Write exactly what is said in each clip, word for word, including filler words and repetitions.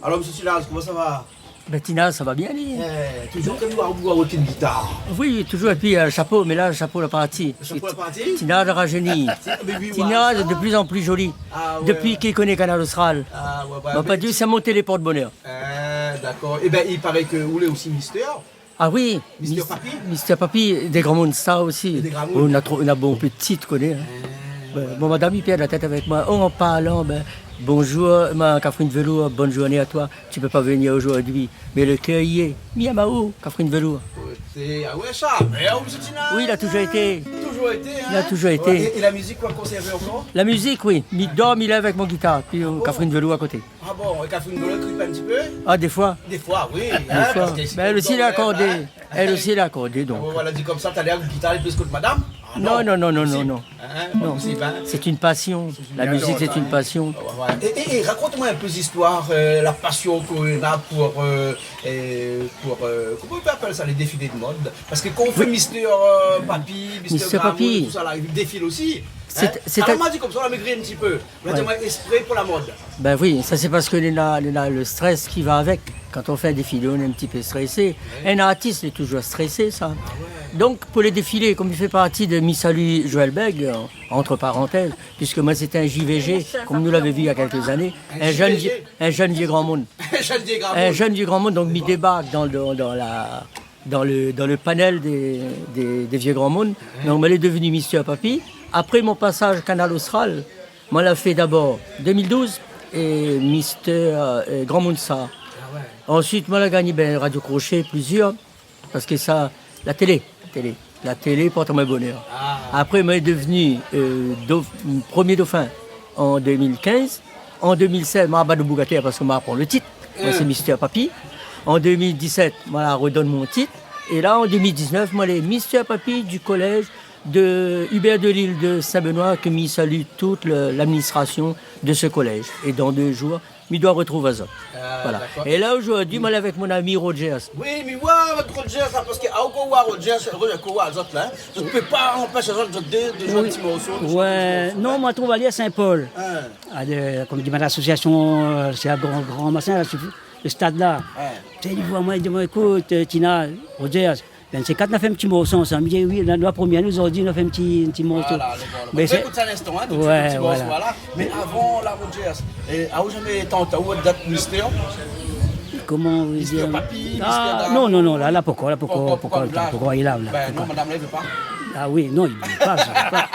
Alor, mésyé Tinaz, koman sa va? Ben, Tinaz, sa va bien, li. Eh, toujour konm ou, ou, ou, ou, in gitar. Oui, toujour, épi, euh, shapo, mé la, shapo la parti. Shapo la parti? Tinaz la rajeni. Mé oui, Tinaz, de plus en plus joli. Ah, ouais. Dopi ke li koné Kanal Austral. Ah, ouais, ouais, mé pa di, sa mont lé port bonèr. Eh, dakor. Eh ben, i paré ke ou lé osi Mister. Ah oui, Mister Mis-, Papi? Mister Papi, dé gramoun sa osi. Dé gramoun. Ou na tro-, ou na bonpé tit, koné, hein. Eh, ouais. Bon, madam i pèrd la tèt avèk moin. Oh, an parlan, ben, bonjour, ma Catherine Velour, bonne journée à toi. Tu peux pas venir aujourd'hui, mais le cœur y est. Miam aou, Catherine Velour. Sé, ah ouais, sa. Mé ou, mésyé Tinaz, oui, il a toujours été. Toujour été, hein. Il a toujours été. Ouais, é, é la mizik, ou la konsèrv ankor? La mizik, oui. Mi dor, mi lèv avèk mon gitar, épi, euh, Catherine Velour a koté. Ah bon, é Catherine Velour i trip in ti pé? Ah, défoi. Défoi, oui, hein, parske sé konm sa, hein. Mé èl osi lé akordé. Èl osi lé akordé, donk. Ah bon, voilà, di konmsa, talèr, gitar, li pé ékout madam? Ah non, non, non, non, non, non. Hein, pa posib, hein. C'est une passion. La musique, c'est une passion. Ouais, ouais. É, é, é, rakont amoin in pé zistoir, euh, la pasion ke ou na pou, euh, euh, pou, euh, koman i apèl sa, lé défilé de mod? Parske kan ou fé Mister, euh, Papi, Mister Gramoun, tousa la, i défil osi, hein? Sé, sé... Alor, ma di konmsa, ou la mégri in ti pé. Ou la di amoin, éspri pou la mod. Ben oui, sa sé parske néna, néna le strès ki va avèk. Kan ou fé in défilé, ou lé in ti pé strésé. Ouais. In artis lé toujour strésé, sa. Ah ouais. Donk, pou lé défilé, konm li fé parti de Mi Salut Joëlberg, euh, entre parenthèses, puisque moi, c'était un J V G, comme nous l'avons vu il y a quelques années, un jeune vieux, un jeune vieux gramoun. Un jeune vieux gramoun. Un jeune vieux gramoun, donk, mi débark dan le, dan la, dan le, dan le panèl dé, dé, dé vié gramoun. Ouais. Donk, moin lé devni Mister Papi. Apré mon pasaz Kanal Austral, moin la fé dabor deux mille douze é Mister, euh, Gramoun Sa. Ah ouais. Ansuit, moin la gagné, ben, Radio Crochet, plizièr, parske sa, la télé, la télé, la télé i port amoin bonèr. Ah. Apré, moin lé devni, euh, dauph-, premié dofin an deux mille quinze. An deux mille seize, moin la bat lo boug atèr parske moin la pran le tit. Moin, sé Mister Papi. An deux mille dix-sept, moin la redone mon tit. É la, an deux mille dix-neuf, moin lé Mister Papi du collège de Hubert Delille de Saint-Benoît, ke mi salu tout le, l'administration de ce collège. É dan dé jour, mi doi retrouv azot. Ah, voilà. Dakor. É la, zordi, moin lé avèk mon ami Rogers. Oui, mi voi avèk Rogers, la, parske, ah, ou koné Rogers, Rogers, koné azot la, hein. Zot i pé pa anpèsh azot, zot dé, dé zoué in ti morso, dé zoué in ti morso, hein. Non, moin la trouv ali a Saint-Paul. Hein. A, de, konm di, ma, lasosiasion, euh, sé in gran, gran mashin, la, sé le stad la. Ouais. Té, li voi amoin, li di amoin, ékout, euh, Tinaz, Rogers, ben, sé kat, nou la fé in ti morso ansanm. Mi di, oui, la, la promièr, nou, zordi, nou la fé in ti, in ti morso. Voilà, alé, voilà. Mé sé, ékout sa in instan, hein, tout de suite, ouais, in ti morso, voilà. Mé avan, la, Rogers, é, aou zamé tann, aou, dat Mister? Koman ou di? Mister Papi, Mister Gramoun. Ah, non, non, non, la, la, pankor, la, pankor, pankor, pankor, pankor, pankor, li lé la, la, pankor. Ben non, madam la i vé pa. Ah oui, non, li vé pa, sa, li vé pa.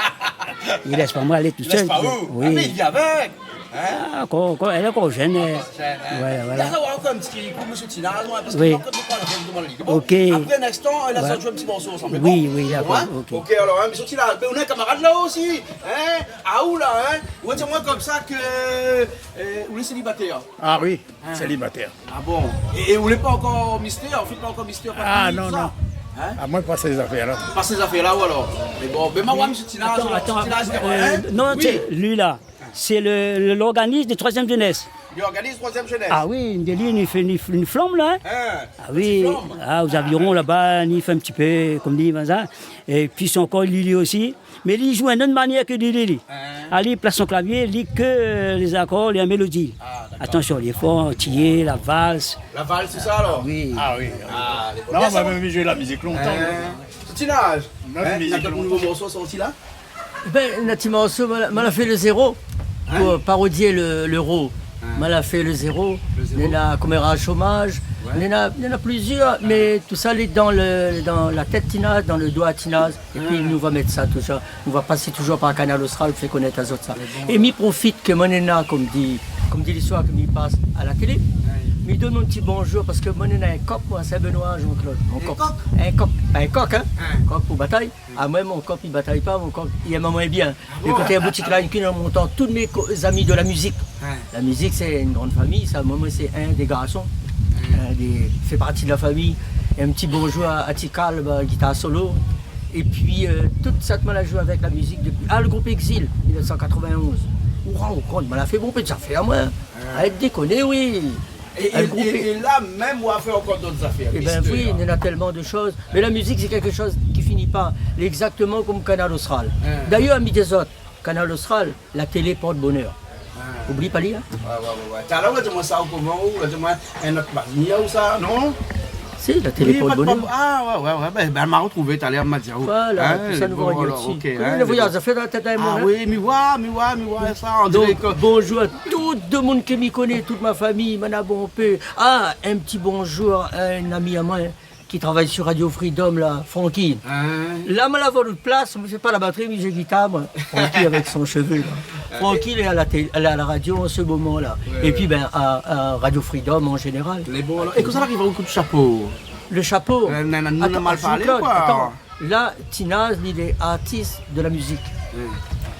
Li lès pa moin alé tousèl. Li lès pa ou? Oui. Ah, mé li vien avèk. Hein? Ah, ankor, ankor, èl lé ankor jeune, euh. Ankor jeune, hein? Ouais, voilà. La, sa va ankor in ti kou, mésyé Tinaz, moin, parske... Oui. Ankor, nou parl, nou parl, nou parl. Bon, ok. Apré in instan, la, sa zoué in ti morso ansanm, lé bon? Oui, oui, dakor, hein? Ok. Ok, alor, hein, mésyé Tinaz, mé ou lé kamarad la osi, hein? Ah, ou la, hein? Ou di amoin konmsa ke, euh, ou lé sélibatèr. Ah oui, sélibatèr. Ah bon? É, é ou lé pa ankor Mister, ou fé pa ankor Mister Papi, tousa? Ah non, non. Hein? Ah, moin, pa sé zafèr la. Pa sé zafèr la, ou alor? Mé bon, ben, ma, mésyé Tinaz, atann, atann, Tinaz, euh, hein? Non, oui. Sé li la. Sé le, le, l'organiste de Troisième Jeunesse. L'organiste Troisième Jeunesse. Ah oui, li, li fé, li, li flanm la, hein. Hein, ti flanm. Ah oui. Ah, aux Avirons laba, li fé in ti pé konm li, konmsa. Épi sé ankor Lili osi. Mé li zoué in not manièr ke Lili, li. Hein. Ali plas son klavié, li ke, euh, lé zakor, lé mélodi. Ah, dakor. Atansion, li lé for, tiyé, la vals. La vals, sé sa, alor? Ah oui. Ah oui. Ah, lé bon. Non, mé mi zoué la mizik lontan. Hein. Tinaz, hein, na in nouvo morso sorti la? Ben, na ti morso, ma la, ma la fé le zéro, pou parodié le, l'euro. Hein? Ma la fé le zéro. Le zéro. Néna Koméra Chômage. Ouais. Néna, néna plizièr, mé tousa lé dan le, dan la tèt Tinaz, dan le doi Tinaz. Épi nou va mèt sa, tousa. Nou va pasé toujour par Kanal Austral, fé konèt azot sa. Lé bon. É mi profit ke moin néna, konm di, konm di listoir, ke mi pas a la télé. Ouais. Mi done mon ti bonjour, parske moin néna in kok, moin, Saint-Benoît, Jean-Claude. Mon kok. In kok? In kok, pa in kok, hein? Hein. Kok pou batay. Ah, moin, mon kok i batay pa, mon kok i èm amoin bien. Ah bon? Mé koté in boutik la, in kine an montan tout mé ko-, zami de la mizik. Ouais. La mizik, sé in gran fami, sa. Moin, moin, sé in dé garson, in dé, fé parti de la fami. In ti bonjour a, a Tikal, ba, gitar solo. Épi, euh, tout sat moin la zoué avèk la mizik dopi, ah, le group Exil, mil nèf san katrovin-onz. Ou rann aou kont, moin la fé bonpé zafèr, moin. Arèt dékoné, oui. É, é, é la mèm, ou la fé ankor dot zafèr, mister. Ébin oui, néna tèlman de shoz. Mé la mizik, sé kékshoz ki fini pa. Lé égzaktoman konm Kanal Austral. Dayèr, ami dé zot, Kanal Austral, la télé port bonèr. Oubli pa li, in. Wé, wé, wé, wé. Talèr ou la di amoin sa, ou koman, ou la di amoin in not manièr ou sa, non ? Si, la télé port bonèr. Oui, pa de prob-, ah, wé, wé, wé. Bin, bin, ma rotrouvé talèr, ma di aou. Voilà, tousa nou va rogard isi. OK, in, lé bon. Koman lo voyaz la fé dan la tèt, in, moin, in ? Ah oui, mi oi, mi oi, mi oi sa, on diré ke... Donk, bonjour a tout demoun ke mi koné, tout mon fami, mon bonpé. Ah, in ti bonjour a in ami amoin, ki travay sur Radio Freedom la, Francky. In ? La, moin la vwa lot plas, mi fé pa la batri, mi zoué gitar, moin. Francky avèk son shové la. Francky lé a la té-, lé a la radio an se moman la. Wé, wé. Épi, bin, a, a Radio Freedom an zénéral. Lé bon, alor. É kosa la ariv aou, kou de shapo ? Le shapo. Euh, non, non, non, atann, mal parlé, Jean-Claude, koi. Atann. La, Ti Naz, li lé artis de la mizik. Wé.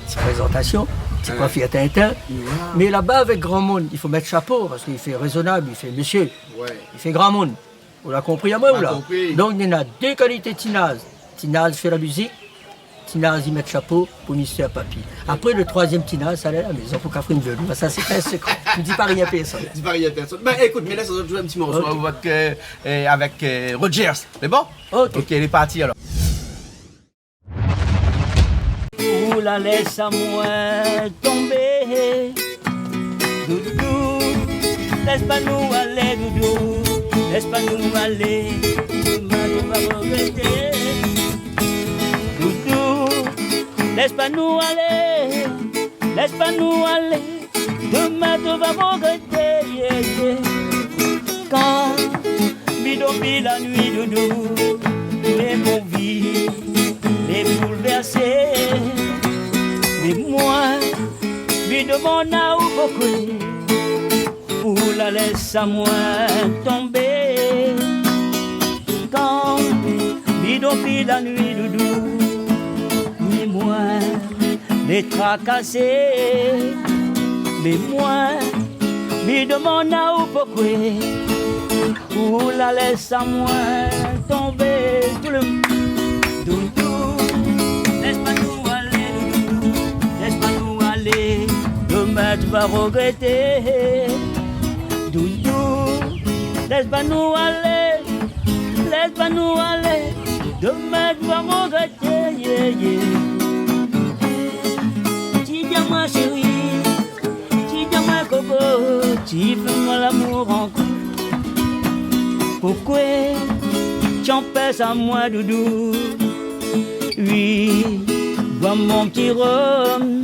Ti prézantasion, ti koifir tintin. Wé. Mé laba, avèk gramoun, i fo mèt shapo, parske li fé rézonab, li fé mésyé. Wé. Li fé gramoun. Ou la konpri amoin, ou la ? Ma konpri. Donk, néna dé kalité Ti Naz. Ti Naz fé la mizik, Ti Naz i mèt shapo pou Mister Papy. Apré, le troizièm Ti Naz, sa lé a la mézon pou Catherine Velou. Sa, sé pa in sékré. Mi di pa rien pèrsone. Di pa rien pèrsone. Bin, ékout, mi lès azot zoué in ti morso avèk, euh, euh, avèk, euh, Rogers. Lé bon ? OK. OK, lé parti alor. Ou la lès amoin tonbé, doudou. Lès pa nou alé, doudou. Lès pa nou alé. Domin nou va rogrété. Doudou, lès pa nou alé. Lès pa nou alé. Domin nou va rogrété, yeah, yeah. Kan mi dor pi la nuit, doudou, mé mon vi lé boulvèrsé. Mé moin, mi domann aou poukoué ou la lès amoin tonbé. Kan mi dor pi la nuit, doudou, mé moin lé trakasé. Mé moin, mi domann aou poukoué ou la lès amoin tonbé. Tout le monde. Doudou, lès pa nou alé, doudou, lès pa nou alé. Domin nou va rogrété. Doudou, lès pa nou alé, lès pa nou alé. Domin nou va rogrété, yeah, yeah. Ti di amoin, shéri, ti di amoin, koko, ti fé amoin lamour ankor. Poukoué ti anpès amoin, doudou ? Oui, boi mon ti rom.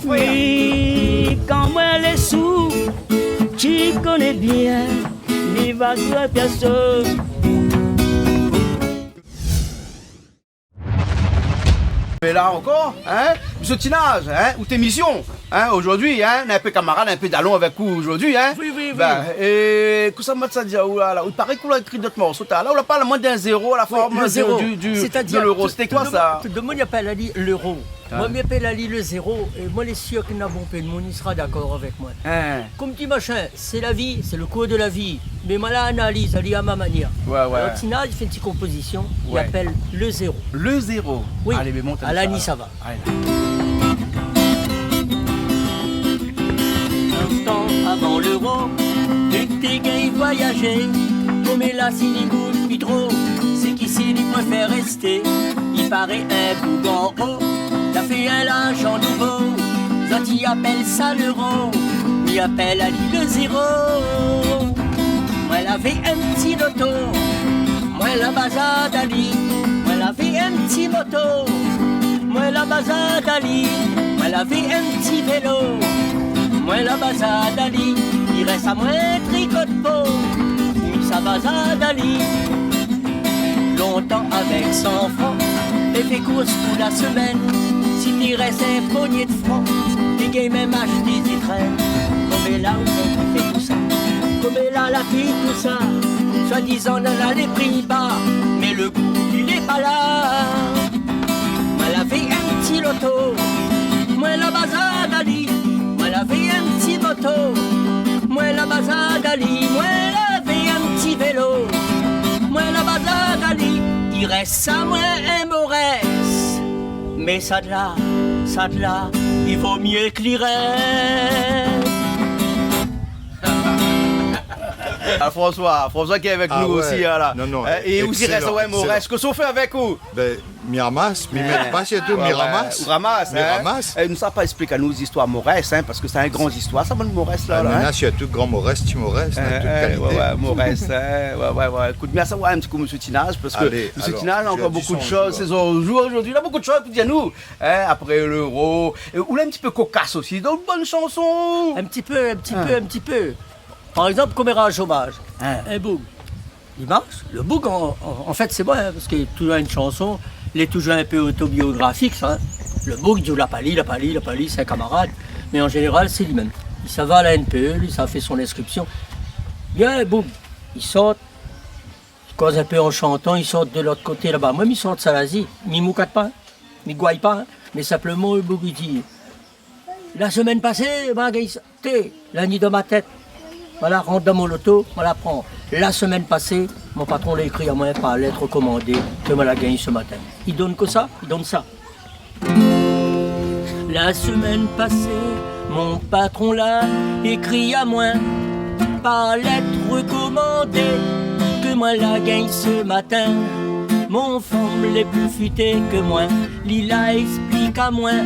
Oui, kan moin lé sou, ti koné bien, mi va zoué pèrsone. Mé la ankor, in, Mister Ti Naz, in, out émision, in, zordi, in, in pé kamarad, in pé dalon avèk ou zordi, in. Oui, oui, oui. Bin, é kosa ma sa di aou la, la, i paré k'ou la ékri dot morso, la, ou la parl amoin d'in zéro a la form de, du, du, de l'euro. Oui, le zéro. Sétadir, tout, tout demoun, tout demoun i apèl ali l'euro. Ah. Moin, mi apèl ali le zéro, é moin lé sir ke na bonpé d'moun i sra dakor avèk moin. In. Konm di mashin, sé la vi, sé le kour de la vi. Mé moin la analiz ali a ma manièr. Wé, wé. Alor, Ti Naz i fé in ti konpozision, i apèl Le Zéro. Le Zéro. Oui. Alé, mé mont ali sa, alor. Alani, sa va. Alé. In tan avan l'euro, mi té gingn voyazé. Koméla, si li bouz pi tro, sé k'isi li préfèr rès té. I paré in boug anro la fé in larzan nouvo. Zot i apèl sa l'euro, mi apèl ali le zéro. Moin lavé in ti loto, moin la bazar ali. Moin lavé in ti moto, moin la bazar ali. Moin lavé in ti vélo, moin la bazar ali. I rès amoin triko d'po, mi sa bazar ali. Lontan avèk san fran, té fé kours pou la semèn. Si té rès in pogné d'fran, té gingn mèm ashté dé trèn. Koméla, ou fé tousa ? Koméla, la vi, tousa. Swadizan nana lé pri ba, mé le gou, li lé pa la. Moin lavé in ti loto, moin la bazar ali. Moin lavé in ti moto, moin la bazar ali. Moin lavé in ti vélo, moin la bazar ali. I rès amoin in Morès, mé sa la, Sat la, i vo myé k'li rès. Ah, François, François ki lé avèk nou osi, la. Ah ouais. Non, non, excellent. É ou i rès, ouais, Morès. Kosa ou fé avèk ou ? Bin, mi ramas, mi mèt pa, sirtou, mi ramas. Ou ramas, hein. Mi ramas. É nou sa pa ésplik anou zistoir Morès, hein, parske sé in gran zistoir, sa, bann Morès la, la, hein. Ah, non, non, sirtou gran Morès, ti Morès, na tout kalité. Ouais, ouais, Morès, hein, ouais, ouais, ouais. Ékout, mèrsi, ouais, in ti kou, mésyé Tinaz, parske mésyé Tinaz, alor, ankor bonpé de shoz, sé son zour zordi, la, bonpé de shoz pou dir anou, hein, apré léro, é ou lé in ti pé kokas osi, donk bone shanson. In ti pé, in ti pé, in ti pé. Par égzanp, Koméraz Shomaz, hein, in boug. Li marsh, le boug, an, an, an fèt, sé vré, hein, parske toujour in shanson, lé toujour in pé otobiografik, sa, hein. Le boug, li di, la pa li, la pa li, la pa li, sé in kamarad. Mé an zénéral, sé li mèm. Li sava a la N P E, li sa fé son inskripsion. Bien, boug, li sort, li koz in pé an shantan, li sort de lot koté laba. Moin, mi sort Salazie, mi moukat pa, mi goy pa, hein. Mé sinploman, le boug, li di, la semèn pasé, moin la gingn sa. Té, la ni dan ma tèt. Moin la rant dan mon loto, moin la pran. La semèn pasé, mon patron la ékri amoin par lèt rekomandé ke moin la gingn se matin. Li donn kosa, li donn sa. La semèn pasé, mon patron la ékri amoin par lèt rekomandé ke moin la gingn se matin. Mon fanm lé pli fité ke moin, li la ésplik amoin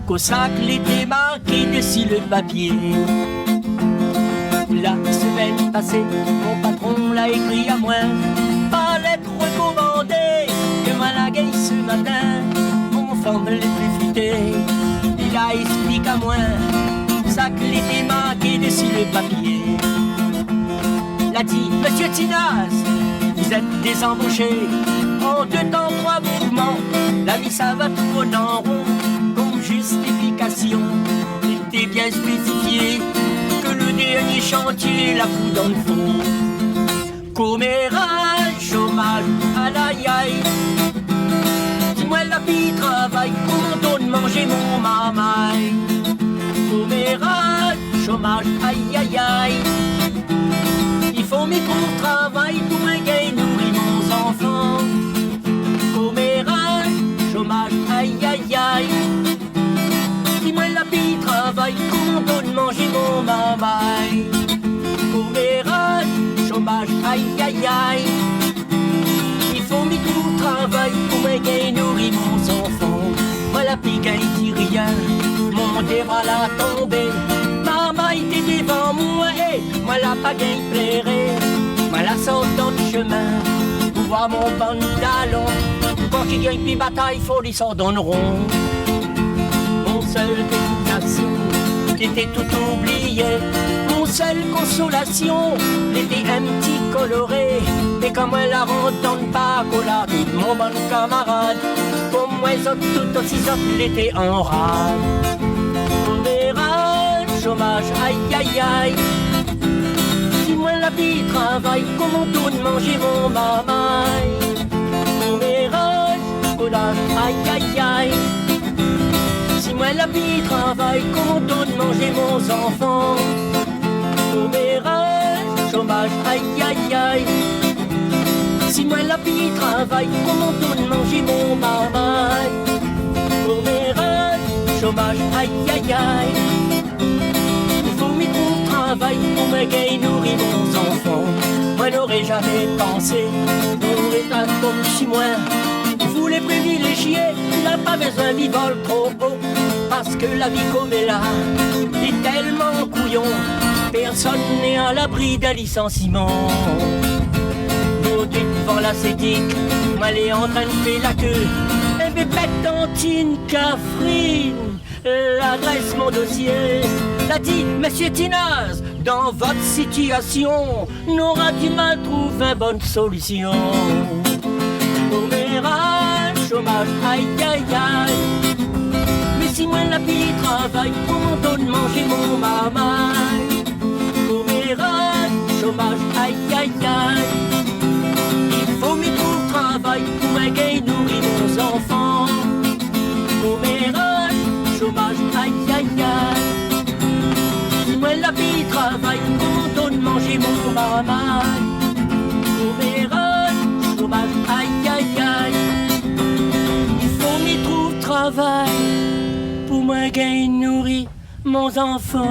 kosa k'lété marké dési le papié. La semèn pasé, mon patron la ékri amoin par lèt rekomandé ke moin la gingn se matin. Mon fanm lé pli fité, li la ésplik amoin sa k'lété marké dési le papié. La di, mésyé Tinaz, vous êtes désembauché. An dé tan, troi mouvman, la mi sava tourn an ron. Kom zistifikasion, lété bien spésifié ke le dernié shantié la fout dan le fon. Koméraz Shomaz, ayayay. Si moin la pi travay, koman donn manzé mon marmay ? Koméraz Shomaz, ayayay. I fo mi trouv travay pou moin gingn nouri mon zanfan. Koméraz Shomaz, ayayay. Si moin la pi travay, koman donn manzé mon marmay ? Koméraz Shomaz, ayayay. I fo mi trouv travay pou moin gingn nouri mon zanfan. Moin la pi gingn di rien, mon dévwar la tonbé. Marmay té dévan moin, é moin la pa gingn pléré. Moin la sort dan le shemin pou voir mon bann dalon. Kan i gingn pi batay, fo li sort dan le ron. Mon sèl dédikasion, lété tout oublié. Mon sèl konsolasion, lété in ti koloré. Mé kan moin la rant dan le park, la, tout mon bann kamarad, pou moin zot tout osi, zot lété an rad. Koméraz Shomaz, ayayay. Si moin la pi travay, koman donn manzé mon marmay ? Koméraz Shomaz, ayayay. Si moin la pi travay, koman donn manzé mon zanfan ? Koméraz Shomaz, ayayay. Si moin la pi travay, koman donn manzé mon marmay ? Koméraz Shomaz, ayayay. I fo mi trouv travay pou moin gingn nouri mon zanfan. Moin noré zamé pansé, noré pa konm si moin. Pou lé privilézié, la pa bézoin viv tro o. Parske la vi koméla lé tèlman kouyon, pèrsone lé a labri d'in lisansiman. Zordi dovan la Sédic, moin lé antrinn fé la ké. Ébin, bèt tantine Kafrine la drès mon dosié. La di, mésyé Tinaz, dan vot sitiasion, nora di mal trouv in bone solision. Koméraz Shomaz, ayayay. Mé si moin la pi travay, koman donn manzé mon marmay ? Koméraz Shomaz, ayayay. I fo mi trouv travay pou moin gingn nouri mon zanfan. Koméraz Shomaz, ayayay. Si moin la pi travay, koman donn manzé mon marmay ? Koméraz Shomaz, ayayay. I fo mi trouv travay I nouri mon zanfan.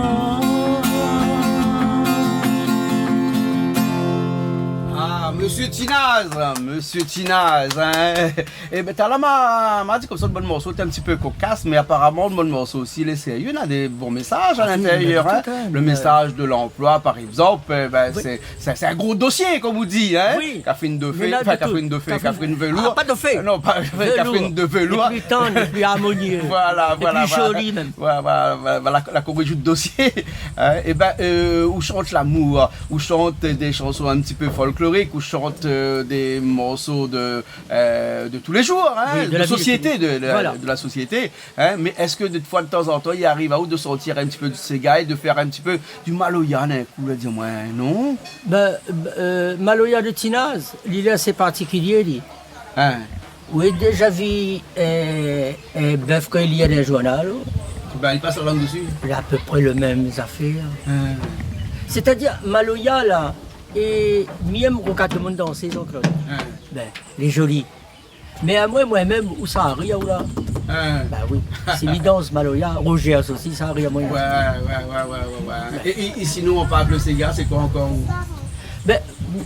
Ah, Monsieur Tinaz, Monsieur Tinaz, hein. Eh ben, talèr, ma, ma di konmsa, le bann morso té in ti pé kokas, mé aparaman, le bann morso osi, lé sérié, na dé bon mésaz a lintérièr, hein. Ah oui, mé tout, hein. Le mésaz de l'anploi, par égzanp, eh ben, sé, sé, sé in gro dosié, konm ou di, hein. Oui. Kafrine de fé, anfin, Kafrine de fé, Kafrine velour. Ah, pa de fé. Non, pa, Kafrine de velour. Lé pli tann, lé pli armonié. Voilà, voilà, lé pli zoli mèm. Voilà, voilà, voilà, la, la korézé le dosié. Hein, eh ben, euh, ou shant lamour, ou shant dé shanson in ti pé folklorik, ou shant, euh, dé morso de, euh, de tous les jours, hein, de la sosiété, de, de la sosiété, hein, mé èske de foi, de tanzantan, i ariv aou de sortir in ti pé du séga é de fèr in ti pé du maloya, hein, ou la di amoin, non ? Ben, euh, maloya de Tinaz, li lé asé partikilié, li. Hein. Oui, déza vi, euh, in bèf kan li lé dan le journal. Ben, li pas la lang dési. Li la apépré le mèm zafèr. Hein. Sétadir, maloya la, é mi èm rogard le moun dansé, Jean-Claude. Hein. Ben, lé zoli. Mé amoin, moin mèm, ou sa ri, ou la. Hein. Ben oui. Si mi dans maloya, Roger osi sa ri amoin. Ouais, ouais, ouais. É, é, é sinon, apar le séga, sé koi ankor ou ? Ben,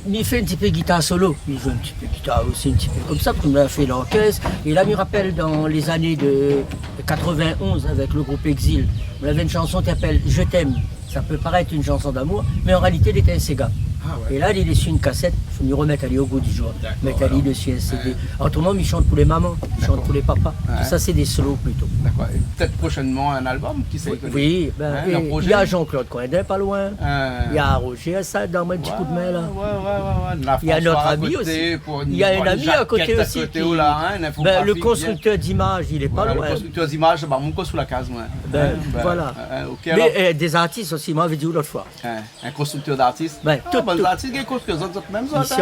mi fé in ti pé gitar solo. Mi zoué in ti pé gitar osi, in ti pé konmsa, parske moin la fé lorkès. É la, mi rapèl dan lé zané de quatre-vingt-onze avèk le group Exil, nou lavé in shanson té i apèl Je t'aime. Sa pé parèt in shanson d'amour, mé an réalité, lété in séga. Ah ouais. É la, li lé su in kasèt, fo mi romèt ali o gou du jour. Dakor, mèt ali dési in CD. Ouais. Otroman, mi shant pou lé maman, mi shant pou lé papa. Dakor. Ouais. Sa, sé dé solo plito. Dakor. É pétèt proshènman in album, kisa i koné ? Oui, ben, é, na in projé ? Hein, i na Jean-Claude Coindin, pa loin. Hein. I na Roger, sa, donn amoin in ti kou d'min la. Ouais, ouais, ouais, ouais. I na François a koté pou in, pou in jakèt a koté, ou la, hein, in infografi, bien. I na in ami a koté osi ki, ben, le konstriktèr d'imaz, li lé pa loin. Voilà, le konstriktèr d'imaz, ben, mon konsou la kaz, moin. Ben, voilà. Hein, ben, OK, alor. Mé, euh, dé zartis osi, moin lavé di aou lot foi. Hein, in konstriktèr d'artis. Ben, tout, tout. Ah, bann zartis, i konstri zot, zot mèm, zot, hein. Isi,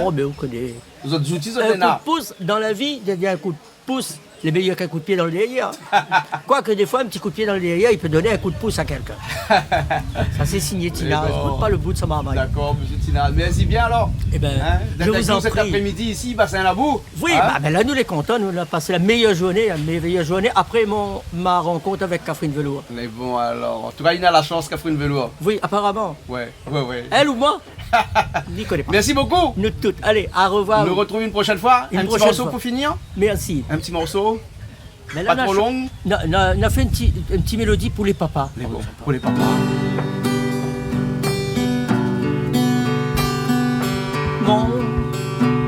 oh, ben, ou koné. Zot zouti, zot néna. In kou d'pous dan la vi, i di in kou d'pous lé méyèr k'in kou d'pié dan le dèrièr. Koike défoi, in ti kou d'pié dan le dèrièr, i pé donn in kou d'pous a kèlkin. Sa, sé signé Tinaz, bon. Ékout pa le bout sa marmay. Dakor, mésyé Tinaz. Mèrsi bien alor. Eh ben, je vous en prie. Hein, d'èt avèk nou sèt aprémidi isi, Bassin Labou. Oui, hein ? Bah, ben la, nou lé kontan, nou la pas la méyèr zourné, la méyèr zourné apré mon, ma rankont avèk Kafrine Velour. Mé bon, alor, an tou ka, li na la shans, Kafrine Velour. Oui, aparaman. Ouais, ouais, ouais. Èl ou moin ? Mi koné pa. Mèrsi bokou. Nou tout. Alé, au revoir. Nou artrouv in proshèn foi. In ti morso pou finir. Mèrsi. In ti morso. Mé la, pa tro lon. Na, na, na fé in ti, in ti mélodi pou lé papa. Mé bon, pou lé papa. Mon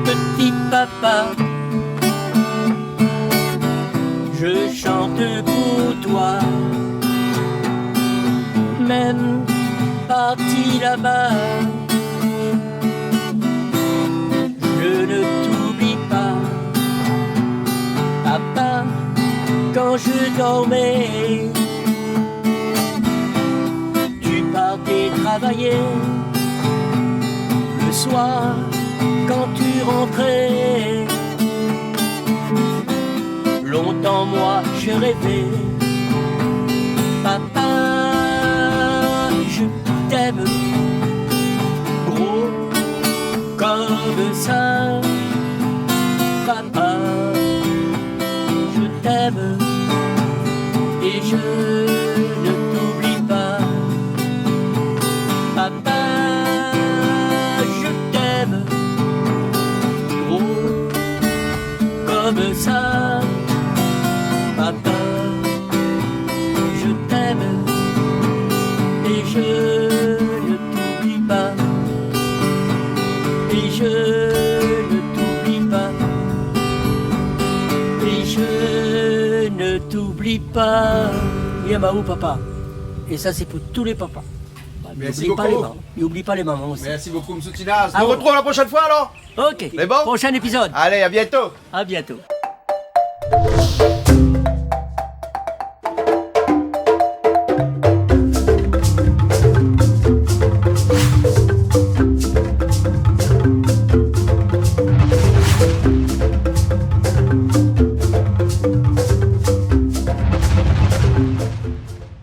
petit papa, je chante pour toi. Même parti là-bas, je ne t'oublie pas. Papa, quand je dormais, tu partais travailler. Le soir, quand tu rentrais, longtemps moi je rêvais. Papa, je t'aime, gros comme ça. Papa, je t'aime et je ne t'oublie pas. Papa, je t'aime, gros comme ça. Papa, je t'aime et je ne t'oublie pas. Et je ne t'oublie pas. Et je ne t'oublie pas. Mi èm aou, papa. É sa, sé pou tou lé papa. Mèrsi bokou. N'oublie pas les mamans. N'oublie pas les mamans aussi. Mèrsi bokou, mésyé Tinaz. Ah bon. Nou artrouv la proshèn foi alor. OK. Mé bon. Prochain épisode. Alé, à bientôt. À bientôt.